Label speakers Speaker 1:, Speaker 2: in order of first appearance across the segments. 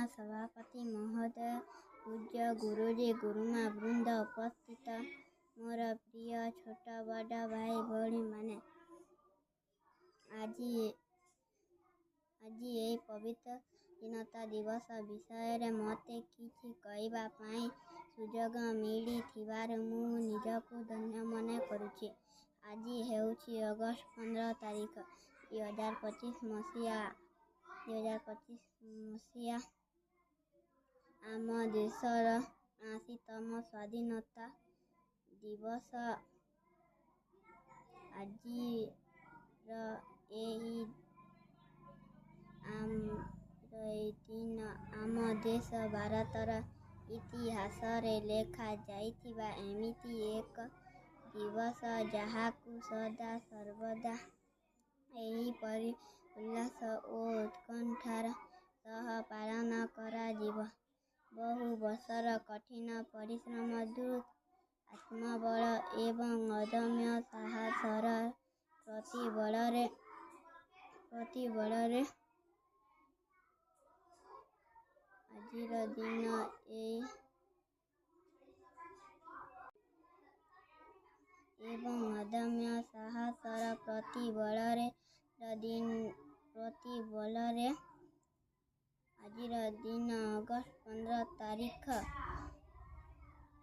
Speaker 1: ସଭାପତି ମହୋଦୟ, ପୂଜ୍ୟ ଗୁରୁଜୀ, ଗୁରୁମା ବୃନ୍ଦ, ଉପସ୍ଥିତ ମୋର ପ୍ରିୟ ଛୋଟ ବଡ଼ ଭାଇ ଭଉଣୀମାନେ, ଆଜି ଆଜି ଏହି ପବିତ୍ର ସ୍ୱାଧୀନତା ଦିବସ ବିଷୟରେ ମୋତେ କିଛି କହିବା ପାଇଁ ସୁଯୋଗ ମିଳିଥିବାରୁ ମୁଁ ନିଜକୁ ଧନ୍ୟ ମନେ କରୁଛି। ଆଜି ହେଉଛି ଅଗଷ୍ଟ 15 ତାରିଖ, 2025 ମସିହା। 2025 ମସିହା ଆମ ଦେଶର 79ତମ ସ୍ୱାଧୀନତା ଦିବସ। ଆଜିର ଏହି ଦିନ ଆମ ଦେଶ ଭାରତର ଇତିହାସରେ ଲେଖା ଯାଇଥିବା ଏମିତି ଏକ ଦିବସ, ଯାହାକୁ ସଦା ସର୍ବଦା ଏହିପରି ଉଲ୍ଲାସ ଓ ଉତ୍କଣ୍ଠାର ସହ ପାଳନ କରାଯିବ। ବହୁ ବର୍ଷର କଠିନ ପରିଶ୍ରମ, ଦୃଢ଼ ଆତ୍ମବଳ ଏବଂ ଅଦମ୍ୟ ସାହସର ପ୍ରତିବଳରେ ଆଜିର ଦିନ ଏଇ ଏବଂ ଅଦମ୍ୟ ସାହସର ପ୍ରତିବଳରେ ଆଜିର ଦିନ ଅଗଷ୍ଟ 15 ତାରିଖ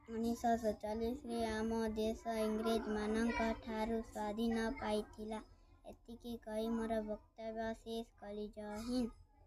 Speaker 1: 1947ରେ ଆମ ଦେଶ ଇଂରେଜମାନଙ୍କ ଠାରୁ ସ୍ୱାଧୀନ ପାଇଥିଲା। ଏତିକି କହି ମୋର ବକ୍ତବ୍ୟ ଶେଷ କଲି। ଜୟ ହିନ୍ଦ।